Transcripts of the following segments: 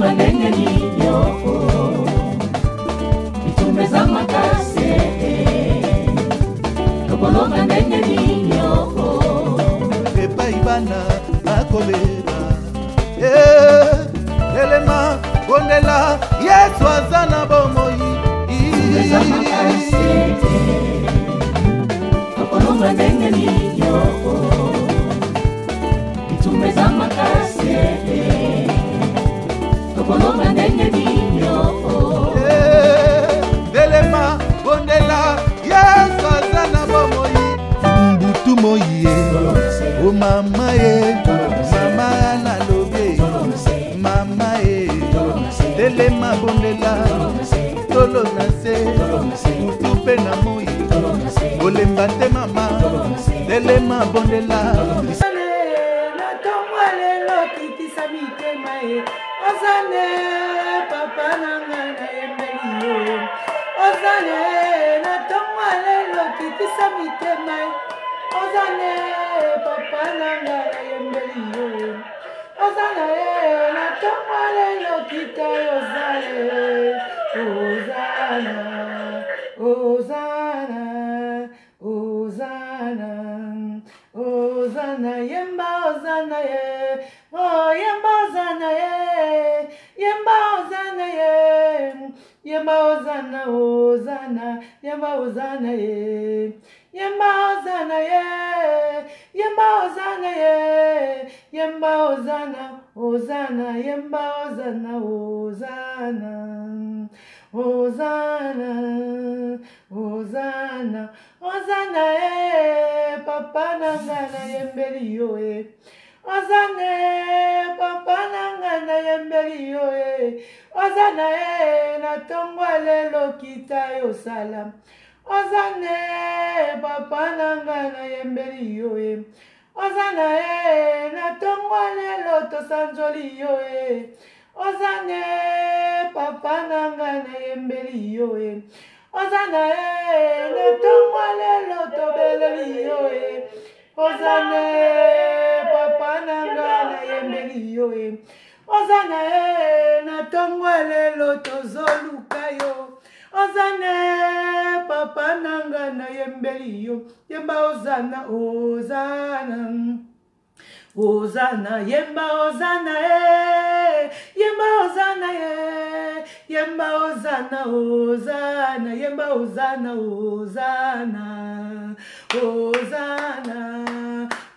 Tokolonga ndenge nini oh, bitumba eza makasi tokolonga ndenge nini oh. Epai bana bakobeba eh, telema bondela Yesu aza na bomoi. Eza makasi tokolonga ndenge nini oh, bitumba eza makasi tokolonga ndenge nini oh. Eh, telema bondela Yesu aza na bomoi. Mbutu moi ye o mama ye mama nalobi mama ye telema bondela tolo na se butu mpe na moi kolemba te mama telema bondela. Na ntongo lelo kitisa mitema ye ozane papa na ngai nayembeli yo ozane na ntongo lelo kitisa mitema ye ozane papa na ngai nayembeli yo ozana ye na ntongo lelo kita ozale ozana ozana ozana ozana yemba ozana ye oh yemba ozana ye yemba ozana ye yemba ozana ozana yemba ozana ye yemba ozana ye yemba ozana ye yemba ozana ozana yemba ozana ozana ozana ozana ozana e papa na ngai nayembeli yo e ozana e papa na ngai nayembeli yo e ozana e na ntongo lelo kita yosala ozana e papa na ngai nayembeli yo e ozana e na ntongo lelo tosanzoli yo e ozana e papa na ngai nayembeli yo e ozana e na ntongo lelo tobeleli yo e ozana e papa na ngai nayembeli yo e ozana e na ntongo lelo tozoluka yo ozana e papa na ngai nayembeli yo yemba ozana ozana ozana yemba ozana e yemba ozana ye yemba ozana ozana yemba ozana ozana ozana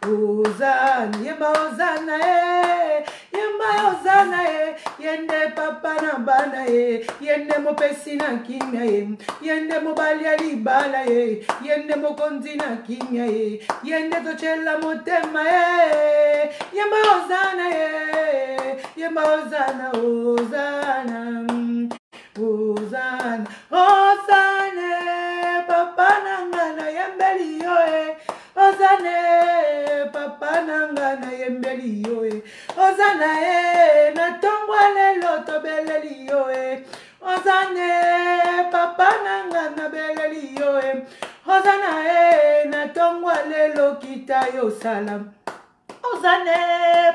ozana yemba ozana e yemba ozana ye yende papa na bana ye yende mopesi na kimia ye yende mobali ya libala ye yende mokonzi na kimia ye yende totyela motema ye yemba ozana ye yemba ozana ozana ozana ozane papa na ngai nayembeli yo e ozane papa na ngai nayembeli yo e ozana e na ntongo lelo tobeleli yo e ozane papa na ngai nabeleli yo e ozana e na ntongo lelo kita yosala ozane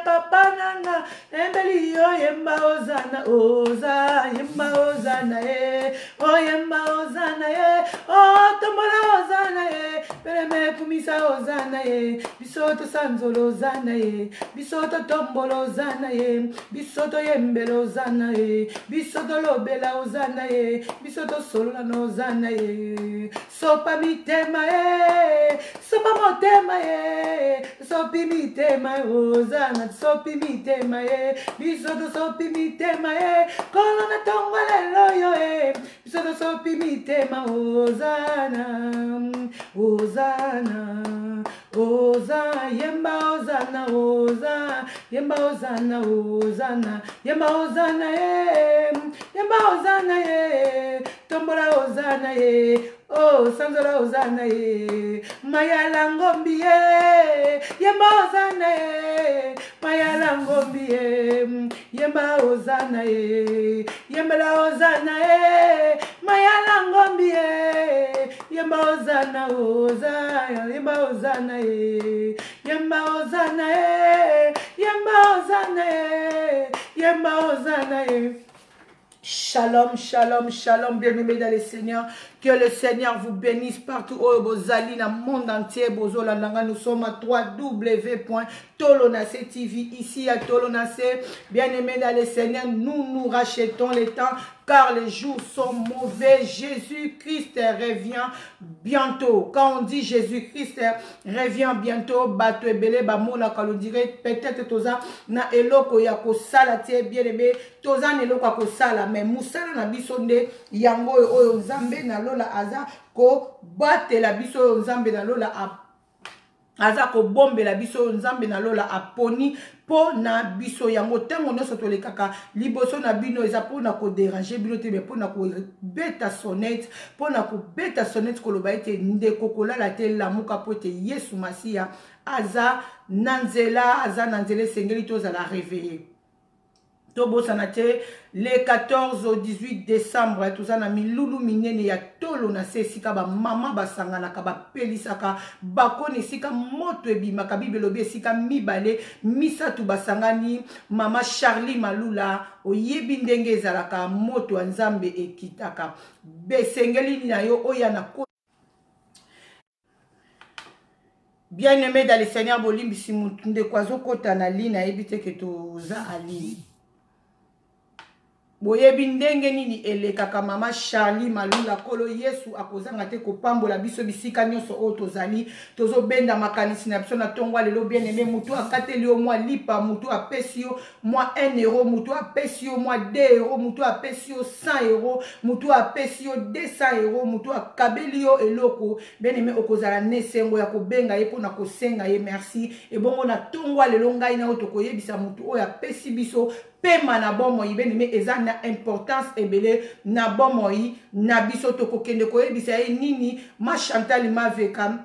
papa nanga nayembeli yo yemba ozana oza yemba ozana ye oyemba ozana ye otombola ozana ye peleme kumisa ozana ye biso tosanzola ozana ye biso totombola ozana ye biso toyembela ozana ye biso tolobela ozana ye biso tosolola na ozana ye sopa mitema ye sopa motema ye sopi mitema ozana sopi mitema ye biso tosopi mitema ye kolo na ntongo lelo yo ye biso tosopi mitema ozana ozana oza yemba ozana oza yemba ozana ozana yemba ozana ye yemba ozana ye tombola ozana ye oh sanzola ozana ye mayala ngombi ye yemba ozana ye mayala ngombi ye yemba ozana ye yembela ozana ye mayala ngombi ye yemba ozana oza yemba ozana ye yemba ozana ye yemba ozana ye. Yemba ozana ye. Shalom, shalom, shalom, bien-aimés dans le Seigneur. Que le Seigneur vous bénisse partout. Oh, bozali, dans le monde entier, bozola nanga. Nous sommes à www.tolonase TV. Ici à Tolonase, bien-aimés dans le Seigneur, nous nous rachetons les temps car les jours sont mauvais. Jésus-Christ revient bientôt. Quand on dit Jésus-Christ revient bientôt, bato ebele bamonaka on dirait peut-être toza na eloko ya kosala te, bien-aimé, toza na eloko ya kosala, mais mosala na biso nde yango oyo, oyo Nzambe na lola aza kobatela biso, oyo Nzambe na lola aza kobombela biso, oyo Nzambe na lola aponi mpo na biso. Yango ntango nyonso tolekaka liboso na bino eza mpona kodéranger bino te, mais mpona kobeta sonnette, mpona kobeta sonnette, koloba ete ndeko, kolala te, lamuka, mpo ete Yesu Masiya aza na nzela, aza na nzela. Esengeli tozala réveillé. Tobosana te, le 14 au 18 décembre, toza na milulu minene ya Tolo na Se, esika bamama basanganaka, bapelisaka bakoni, esika moto ebimaka. Bible elobi esika mibale misato basangani. Mama Charlie Malula, oyebi ndenge ezalaka, moto ya Nzambe ekitaka. Besengeli na yo oya na. Bien-aimé dans le Seigneur, bolimbisi, mutu ndeko azokɔta na ligne, ayebi te ke toza en ligne. Boyebi ndenge nini elekaka. Mama Charlie Malula, Nkolo Yesu akozanga te kopambola biso bisika nyonso oyo tozali. Tozobenda makanisi na biso na ntongo ya lelo, bien aimé. Motu akateli yo mwa lipa, motu apesi yo mwa 1 euro, motu apesi yo mwa 2 euro, motu apesi yo 100 euro, motu apesi yo 200 euro, motu akabeli yo eloko, bien aimé, okozala na esengo ya kobenga ye mpona kosenga ye merci. Ebongo na ntongo ya lelo, ngai na oyo tokoyebisa motu oyo apesi biso pema na bomoi. Bien aimé, eza na importance ebele na bomoi na biso. Tokokende koyebisa ye nini? Ma Chantal Maveka,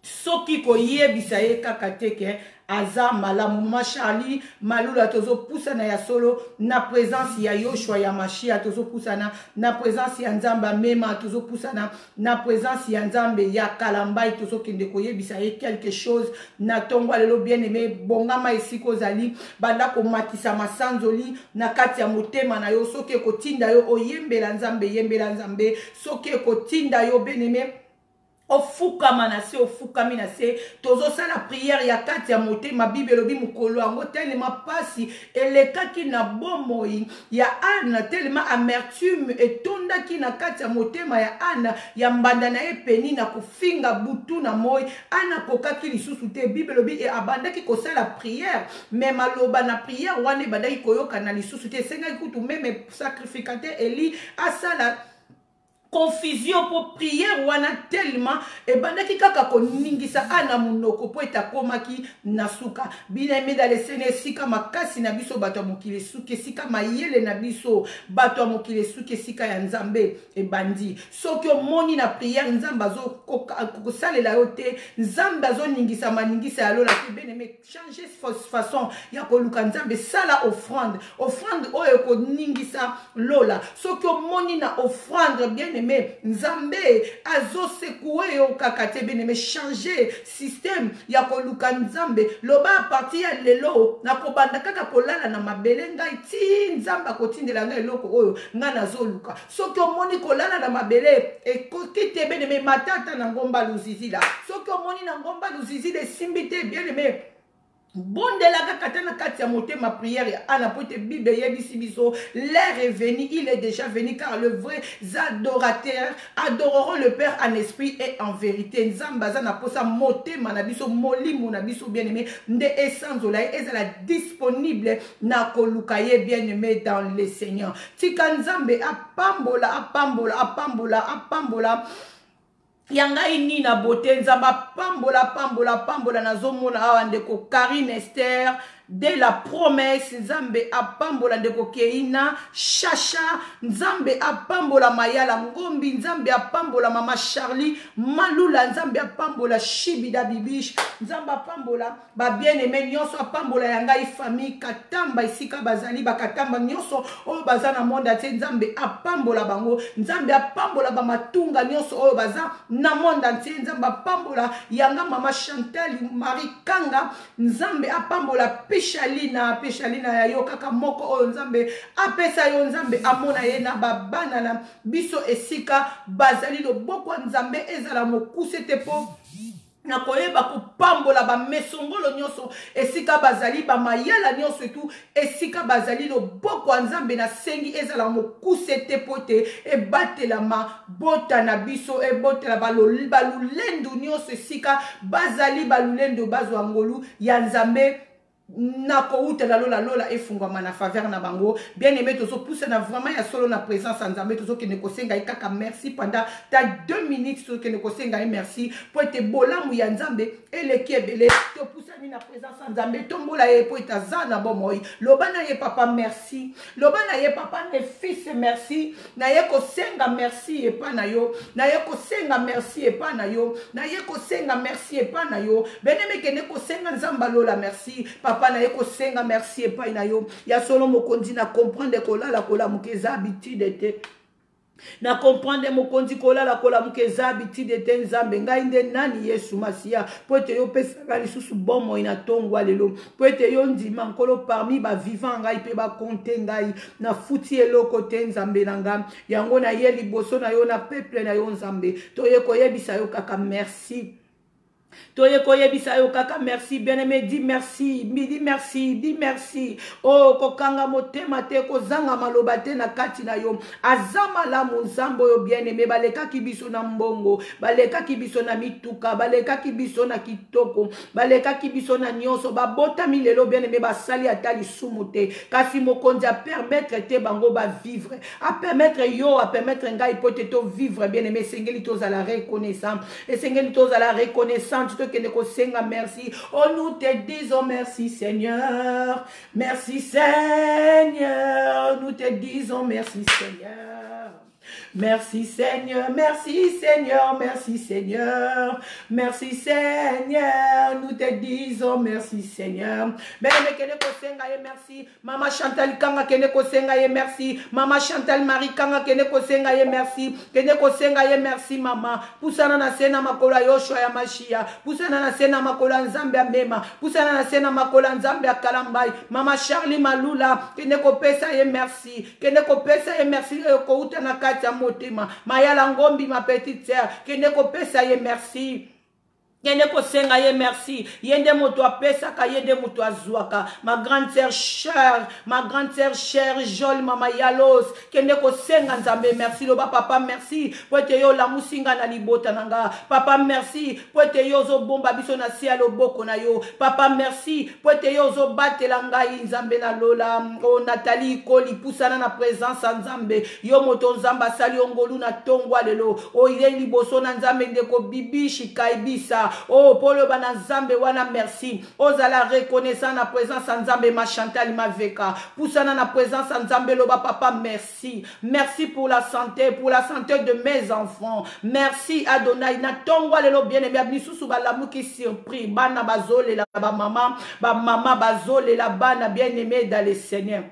soki koyebisa ye kaka te ke aza malamu. Mama Charlie Malula, tozopusana ya solo na présence ya Yoshua ya Mashia, tozopusana na présence ya Nzambe amema, tozopusana na présence ya Nzambe ya Kalambai. Tozokende koyebisa ye quelque chose na ntongo ya lelo. Bien aimé, bongama esika ozali, banda komatisa masanzoli na kati ya motema na yo. Soki ekotinda yo oyembela Nzambe, yembela Nzambe. Soki ekotinda yo, bien aimé, ofukama na se, ofukami na se. Tozosala prière ya kati ya motema. Bible elobi mokolo yango, telema mpasi elekaki na bomoi ya Anne, telema amertume etondaki na kati ya motema ya Anne, ya mbanda na ye peni na kofinga butu na moi, Anne akokaki lisusu te. Bible elobi e abandaki kosala prière, mais maloba na prière wana ebandaki koyokana lisusu te. Esengaki kutu même sacrificateur Eli asala confusion mpo prière wana tellement ebandaki kaka koningisa ana monoko mpo ete akomaki na suka. Bien-aimé dans le Seigneur, esika makasi na biso bato ya mokili esuki, esika mayele na biso bato ya mokili esuki, esika ya Nzambe ebandi. Soki omoni na prière Nzambe azokosalela yo te, Nzambe azoningisa maningisa ya lola te, bien-aimé, changer façon ya koluka Nzambe. Sala offrande, offrande oyo ekoningisa lola. Soki omoni na offrande, bien aimé, Nzambe azosecouer yo kaka te, bien aimé, changer système ya koluka Nzambe. Loba: à partir ya lelo, nakobanda kaka kolala na mabele ngai ti Nzambe akotindela ngai eloko oyo ngai nazoluka. Soki omoni kolala na mabele ekoki te, bien aimé, matata na ngomba Luzizila. Soki omoni na ngomba Luzizila esimbi te, bien aimé, bondela kaka te na kati ya motema, prière ya Ana, po ete Bible eyebisi biso: l'heure est venue, il est déjà venu, car le vrai adorateur adoreront le Père en esprit et en vérité. Nzambe aza na posa motema na biso, molimo na biso, bien aimé, nde esanzola ye, ezala disponible na koluka ye. Bien aimé dans le Seigneur, tika Nzambe apambola, apambola, apambola, apambola ya ngai nina bote. Nzambe apambola, apambola, apambola. Nazomona awa ndeko Karine Ester de la Promesse, Nzambe apambola. Ndeko Keina Shasha, Nzambe apambola. Mayala Ngombi, Nzambe apambola. Mama Charlie Malula, Nzambe apambola. Shibida Bibish, Nzambe apambola. Babien-aimé nyonso apambola. Ya ngai famille Katamba, esika bazali, bakatamba nyonso oyo baza na monde entier, Nzambe apambola bango. Nzambe apambola bamatunga nyonso oyo baza na monde entier. Nzambe apambola yanga mama Chantal Marie Kanga, Nzambe apambola. Pishalina, Pishalina ya yo kaka moko oyo Nzambe apesa yo, Nzambe amona ye na babana na biso esika bazali. Loboko ya Nzambe ezala mokuse te mpo na koyeba kopambola bamesongolo nyonso esika bazali, bamayala nyonso etu esika bazali. Loboko ya Nzambe nasengi ezala mokuse te mpo ete ebatelama bota na biso, ebotela balulendu nyonso esika bazali, balulendu bazwa ngolu ya Nzambe na kowuta na lola. Lola efungwama na faveur na bango. Bien aimé, tozopusana vraiment ya solo na présence ya Nzambe. Tozokende kosenga ye kaka merci pendant ta 2 minutes. Tozokende kosenga ye merci mpo ete bolamu ya Nzambe eleki ebele. Topusani na présence ya Nzambe, tombola ye mpo ete aza na bomoi. Loba na ye: "Papa, merci." Loba na ye: "Papa, ne fils, merci. Naye kosenga merci epa na yo, naye kosenga merci epa na yo, naye kosenga merci epa na yo." Bien-aimé, kende kosenga Nzambe alola merci. "Papa, naye kosenga merci epai na yo. Ya solo, mokonzi, na comprendre kolala kolamuka eza habitude te. Na comprendre, mokonzi, kolala kolamuka eza habitude te. Nzambe, ngai nde nani, Yesu Masiya, mpo ete yo opesaka lisusu bomoi na ntongo lelo, mpo ete yo ndima, Nkolo, parmi bavivant ngai mpe bakonte ngai, nafuti eloko te. Nzambe na nga, yango naye liboso na yo na peuple na yo. Nzambe, toye koyebisa yo kaka merci, toye koyebisa yo kaka merci." Bien-aimé, dis merci, dis merci, dis merci. Oh, kokanga motema te, kozanga maloba te na kati na yo. Aza malamu, Nzambe oyo. Bien-aimé, balekaki biso na mbongo, balekaki biso na mituka, balekaki biso na kitoko, balekaki biso na nyonso. Babotami lelo, bien-aimé, basali ata lisumu te, kasi mokonzi apermettre te bango bavivre. Apermettre yo, apermettre ngai po te tovivre. Bien-aimé, esengeli tozala reconnaissant, esengeli tozala reconnaissante. Tokende kosenga merci. Oh, nous te disons merci, Seigneur, merci Seigneur, nous te disons merci Seigneur. Merci Seigneur, merci Seigneur, merci Seigneur, merci Seigneur, nous te disons merci Seigneur. Bien-aimé, kende kosenga ye merci. Mama Chantal Kanga, kende kosenga ye merci. Mama Chantal Marie Kanga, kende kosenga ye merci. Kende kosenga ye merci, mama. Pusana na se na makolo ya Yoshua ya Mashia. Pusana na se na makolo ya Nzambe ya mema. Pusana na se na makolo ya Nzambe ya Kalambai. Mama Charlie Malula, kende kopesa ye merci. Kende kopesa ye merci oyo kouta na kati ya motema. Mayala Ngombi, ma petite sœur, kende kopesa ye merci. Kende kosenga ye merci. Ye nde moto apesaka, ye nde moto azwaka. Ma grande sœur chère, ma grande sœur chère Jol, mama Yalos, kende kosenga Nzambe merci. Loba: "Papa, merci po ete yo olamusi nga na libota na nga. Papa, merci po ete yo ozobomba biso na se ya loboko na yo. Papa, merci po ete yo ozobatela ngai, Nzambe na lola." O Nathalie Ikoli, pusana na présence ya Nzambe. Yo moto Nzambe asali yo ngolu na ntongwa lelo, oye liboso na Nzambe. Ndeko Bibishi Kaibisa, o mpo oloba na Nzambe wana merci, ozala reconnaissant na présence ya Nzambe. Ma Chantal Maveka, pusana na présence ya Nzambe. Loba: "Papa, merci, merci pour la santé, pour la santé de mes enfants. Merci Adonai." Na ntongo lelo, bien aimé, misusu balamuki surpris, bana bazolela bamama, bamama bazolela bana. Bien aimé dans le Seigneur,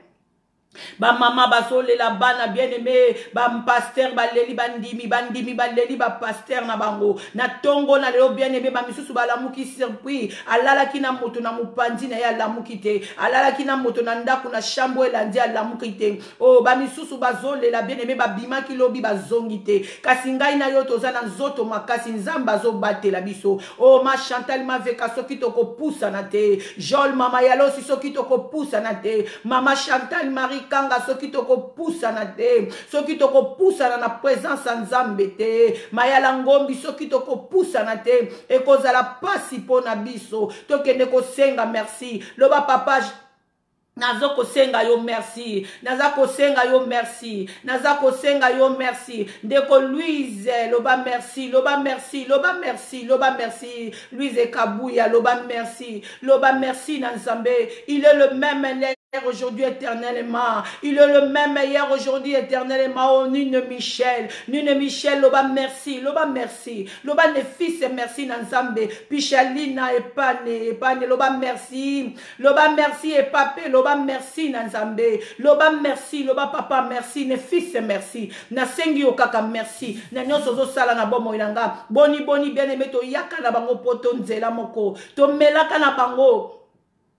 bamama bazolela bana. Bien aimé, bapasteur baleli bandimi, bandimi baleli bapasteur na bango na ntongo na lelo. Bien aimé, bamisusu balamuki surpris, alalaki na moto na mopanzi na ye, alamuki te. Alalaki na moto na ndako, na chambre elandi, alamuki te. O oh, bamisusu bazolela. Bien aimé, babimaki lobi, bazongi te, kasi ngai na yo toza na nzoto makasi, Nzambe azobatela biso. O oh, ma Chantal Maveka, soki tokopusana te. Jol, mama Yalosi, soki tokopusana te. Mama Chantal Marie Kanga, soki tokopusana te, soki tokopusana na présence ya Nzambe te. Mayala Ngombi, soki tokopusana te, ekozala pasi mpo na biso. Tokende kosenga merci. Loba: "Papa, naza kosenga yo merci, naza kosenga yo merci, naza kosenga yo merci." Ndeko Louise, loba merci, loba merci, loba merci, loba merci. Louise Kabuya, loba merci, loba merci na Nzambe. Il est le même hier, aujourd'hui, éternellement. Il est le même hier, aujourd'hui, éternellement. Oh, Nune Michel, Nune Michel, loba merci, loba merci, loba ne fils merci na Nzambe. Pichalina Epane, Epane, loba merci, loba merci. Epape, loba merci na Nzambe, loba merci. Loba: "Papa, merci, ne fils merci. Nasengi yo kaka merci na nyonso ozosala na bomoi na nga." Boni boni, bien aimé, toyaka na bango po to nzela moko, tomelaka na bango.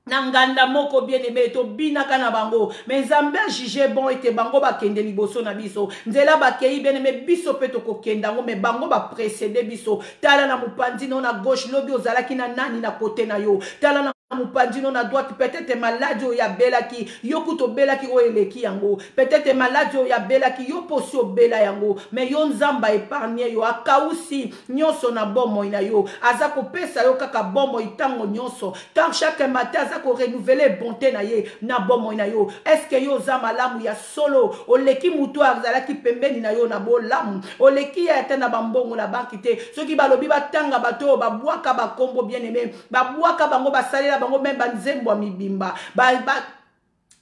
Na nganda moko, bien aimé, tobinaka na bango, mais Nzambe ajuge bon ete bango bakende liboso na biso. Nzela bakei, bien aimé, biso mpe tokokenda yango, mais bango baprécédé biso. Tala na mopanzi no na gauche, lobi ozalaki na nani na kote na yo? Tala na mopanzi no na droite, peut-être maladi oyo abelaki yo, kutu obelaki oyo eleki yango. Peut-être maladi oyo abelaki yo, mpo osi obela yango, mais yo Nzambe aépargne yo, akausi nyonso na bomoi na yo. Aza kopesa yo kaka bomoi ntango nyonso. Tant chaque matin aza korenouveler bonté na ye na bomoi na yo. Est-ce yo oza malamu ya solo? Oleki motu azalaki pembeni na yo na bolamu? Oleki ye ata na bambongo na banki te? Soki balobi batanga bato oyo babwaka bakombo, bien aimé, babwaka bango, basalela bango même banzembo ya mibimba, ba, ba,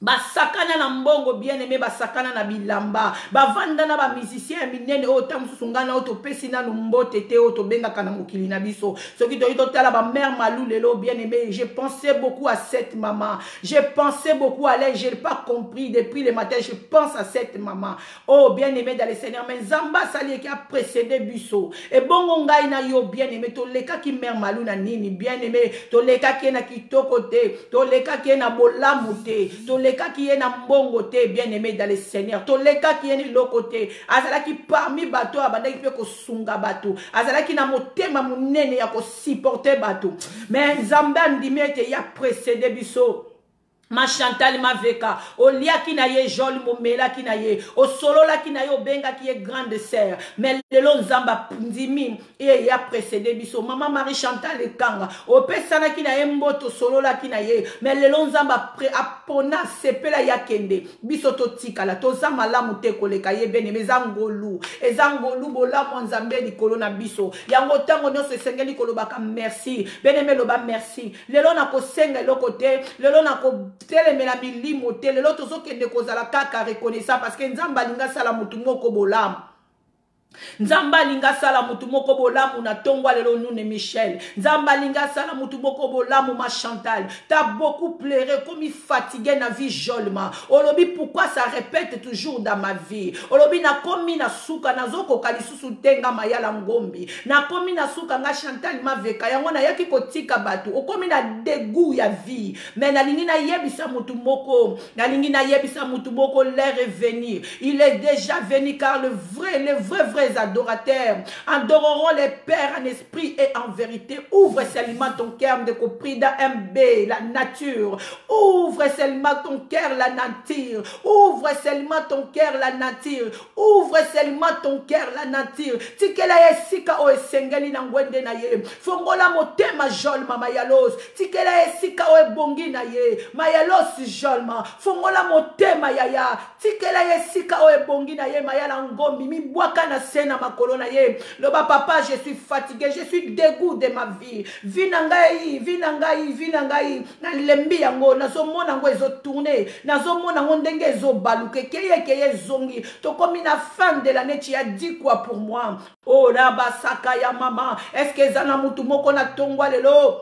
basakana na mbongo, bien aimé, basakana na bilamba, bavanda na bamusicien ya minene oyo ta mosusu ngai na oyo topesi nanu mbote te, oyo tobengaka na mokili na biso. Soki toyi totala bamère Malu lelo, bien aimé, j'ai pensé beaucoup à cette maman, j'ai pensé beaucoup à elle. J'ai pas compris, depuis le matin je pense à cette maman. Oh, bien aimé dans le Seigneur, mais Nzambe asali eke aprécédé biso. Ebongo ngai na yo, bien aimé, tolekaki mère Malu na nini? Bien aimé, tolekaki ye na kitoko te, tolekaki ye na bolamu te, tolekaki ye na mbongo te. Bien aimé dans le Seigneur, tolekaki ye na eloko te. Azalaki parmi bato oyo abandaki mpe kosunga bato, azalaki na motema monene ya kosupporter bato, mais Nzambe andimi ete ya précédé biso. Ma Chantal Maveka, oliaki na ye jol, momelaki na ye, osololaki na ye, obengaki ye grande sœur, mais lelo Nzambe andimi ye ya précédé biso. Mama Marie Chantal Ekanga, opesanaki na ye mboto, osololaki na ye, mais lelo Nzambe apona, asepela ye akende, biso totikala. Toza malamu te koleka ye, bien-aimé. Eza ngolu, eza ngolu, bolamu ya Nzambe likolo na biso. Yango ntango nyonso esengeli kolobaka merci. Bien-aimé, loba merci. Lelo nakosenga eloko te, lelo nakotelemela milimo te. Lelo tozokende kozala kaka reconnaissant, parce que Nzambe alingi asala motu moko bolamu. Nzambe alingi asala motu moko bolamu na ntongo lelo. Nune Michel, Nzambe alingi asala motu moko bolamu. Ma Chantal, t'as beaucoup pleuré, komi fatigué na vie. Jolema olobi: "Pourquoi ça répète toujours dans ma vie?" Olobi: "Nakomi na suka, nazokoka lisusu te. Nga Mayala Ngombi, nakomi na suka. Nga Chantal Maveka, yango nayaki kotika bato." Okomi na dégoût ya vie, mais nalingi nayebisa motu moko, nalingi nayebisa motu moko: l'heure est venue, il est déjà venu, car le vrai, les vrais vrais adorateurs adoreront les pères en esprit et en vérité. Ouvre seulement ton cœur, ndeko Prida MB, la nature. Ouvre seulement ton cœur, la nature. Ouvre seulement ton cœur, la nature. Ouvre seulement ton cœur, la nature. Tikela ye esika oyo esengeli na ngwende na ye. Fongola motema. Jolma Mayalos, tikela ye esika oyo ebongi na ye. Mayalos Jolma, fongola motema yaya, tikela ye esika oyo ebongi na ye. Mayala Ngombi, mibwaka na se na makolo na ye, loba: "Papa, je suis fatigué, je suis dégoût de ma vie. Vie na ngai, vie na ngai, vie na ngai, nalembi yango. Nazomona yango ezotourne, nazomona yango ndenge ezobaluka, ekeye, ekeye, ezongi. Tokomi na fin de l'année, tu as dit quoi pour moi?" Oh, na basaka ya mama, est ce que eza na mutu moko na tongwa lelo?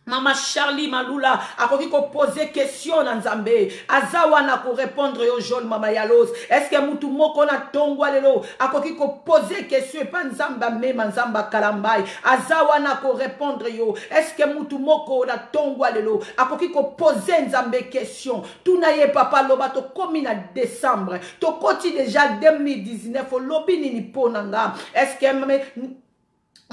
Mama Charlie Malula akoki kopose question na Nzambe, aza wana korépondre yo. Jaune mama Yalos, est ce que mutu moko na tongwa lelo akoki kopose question epa Nzambe amema, Nzambe akalambai, aza wana korépondre yo? Est ce que mutu moko na tongwa lelo akoki kopose Nzambe question? Tuna ye: "Papa, loba, tokomi na décembre, tokoti déjà 2019, olobi nini mpo na nga?" Est ce que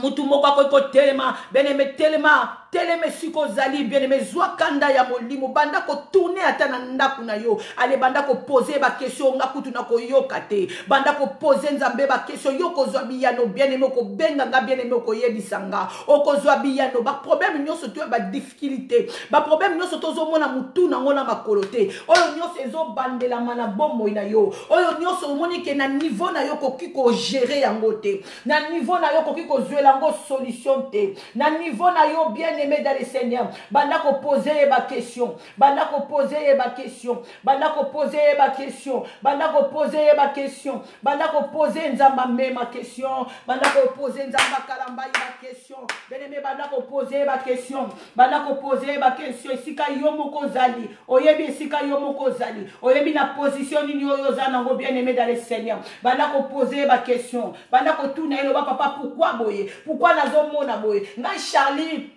mutu moko akoki kotelema? Bien-aimé, telema, telema esika ozali. Bien-aimé, zwa kanda ya molimo, banda kotourne ata na ndako na yo. Ale, banda kopose baquestion. Nga kutu na koyoka te. Banda kopose Nzambe baquestion, yo kozwa biyano. Bien-aimé, okobenga nga. Bien-aimé, okoyebisa nga, okozwa biyano. Baproblème nyonso to ya badifficulté, baproblème nyonso tozomona mutu nango na makolo te, oyo nyonso ezobandelama na bomoi na yo, oyo nyonso omoni ke na niveau na yo okoki kogérer yango te, na niveau na yo okoki kozwela yango solution te, na niveau na yo, bien aimé dans le Seigneur, banda kopose ye baquestion, banda kopose ye baquestion, banda kopose ye baquestion, banda kopose ye baquestion, banda kopose Nzambe amema question, banda kopose Nzambe akalamba ye baquestion. Bien aimé, banda kopose ye baquestion, banda kopose ye baquestion. Esika yo moko ozali, oyebi esika yo moko ozali, oyebi na position nini oyo oza nango. Bien aimé dans le Seigneur, banda kopose ye baquestion, banda kotuna ye, loba: "Papa, pourquoi boye? Pourquoi nazomona boye? Ngai Charlie."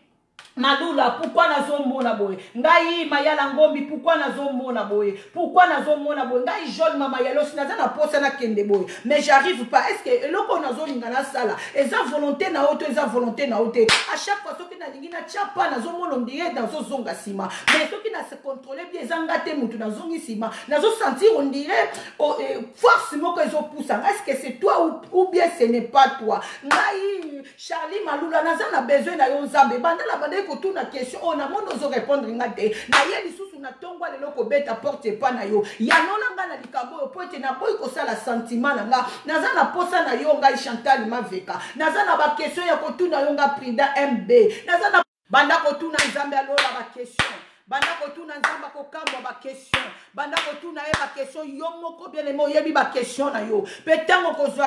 Malula, pourquoi nazomona boye? Ngai Mayala Ngombi, pourquoi nazomona boye? Pourquoi nazomona boye? Ngai Jaune Mama Yalosi, naza na posa nakende boye, mais j'arrive pas. Est ce que eloko oyo nazolinga nasala eza volonté na yo to eza volonté na yo te? À chaque fois soki nalingi natya pa, nazomona ondire nazozonga nsima, mais soki na se contrôle bien, eza nga te motu nazongi nsima, nazosentir ondire, oh, force moko ezopusa nga. Est ce que c'est toi ou bien ce n'est pas toi? Ngai Charlie Malula, naza na besoin na yo Nzambe. Banda na bandaki kotuna question oyo, namoni ozo répondre nga te. Naye lisusu na ntongo lelo kobeta porte epa na yo. Yanola nga na likambo oyo po ete naboyi kosala sentiment na nga. Naza na posa na yo ngai Chantal Maveka. Naza na ba question ya kotuna yo nga Prida MB. Naza na banda kotuna Nzambe alola ba question. Banda kotuna Nzambe, akokamwa ba question. Banda kotuna ye ba question yo moko, bien aimé, oyebi ba question na yo. Pe ntango kozwa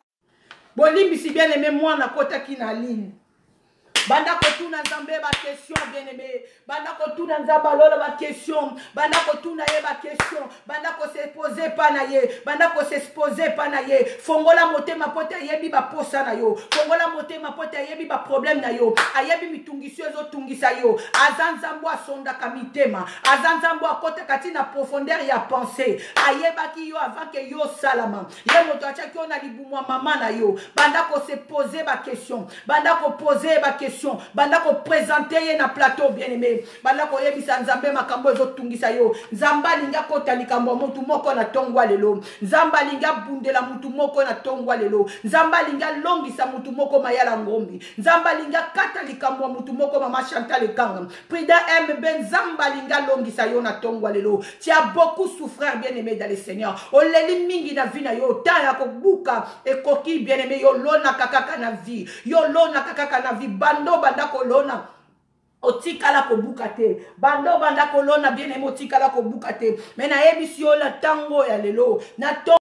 bolimbisi, bien aimé, mwana akotaki na ligne. Banda kotuna Nzambe baquestion, bien aimé. Banda kotuna Nzambe alola baquestion. Banda kotuna ye baquestion. Banda kose poser pa na ye. Banda kosexposer pa na ye. Fongola motema po te ayebi baposa na yo. Fongola motema po te ayebi baproblème na yo, ayebi mitungisi oyo ezotungisa yo. Aza Nzambe asondaka mitema, aza Nzambe akotaka ntina profondeur ya pensée. Ayebaki yo avant ke yo osalama. Ye moto atiaki yo na libumu ya mama na yo. Banda kose poser baquestion, banda kopose ye baquestion, banda koprésenter ye na plateau, bien aimé. Banda koyebisa Nzambe makambo ezotungisa yo. Nzambe alingi akota likambo ya motu moko na ntongo lelo. Nzambe alingi abundela motu moko na ntongo lelo. Nzambe alingi alongisa motu moko, Mayala Ngombi. Nzambe alingi akata likambo ya motu moko, mama Chantal Ekanga, Prida MB. Nzambe alingi alongisa yo na ntongo lelo. Tu as beaucoup souffert, bien aimé dans le Seigneur. Oleli mingi na vie na yo. Temps ya kobuka ekoki, bien aimé. Yo lonaka kaka na vie, yo lonaka kaka na vie. Bando banda kolona, otikala kobuka te. Banda obanda kolona, bien aimé, otikala kobuka te. Me nayebisi yo na ntango ya lelo na to.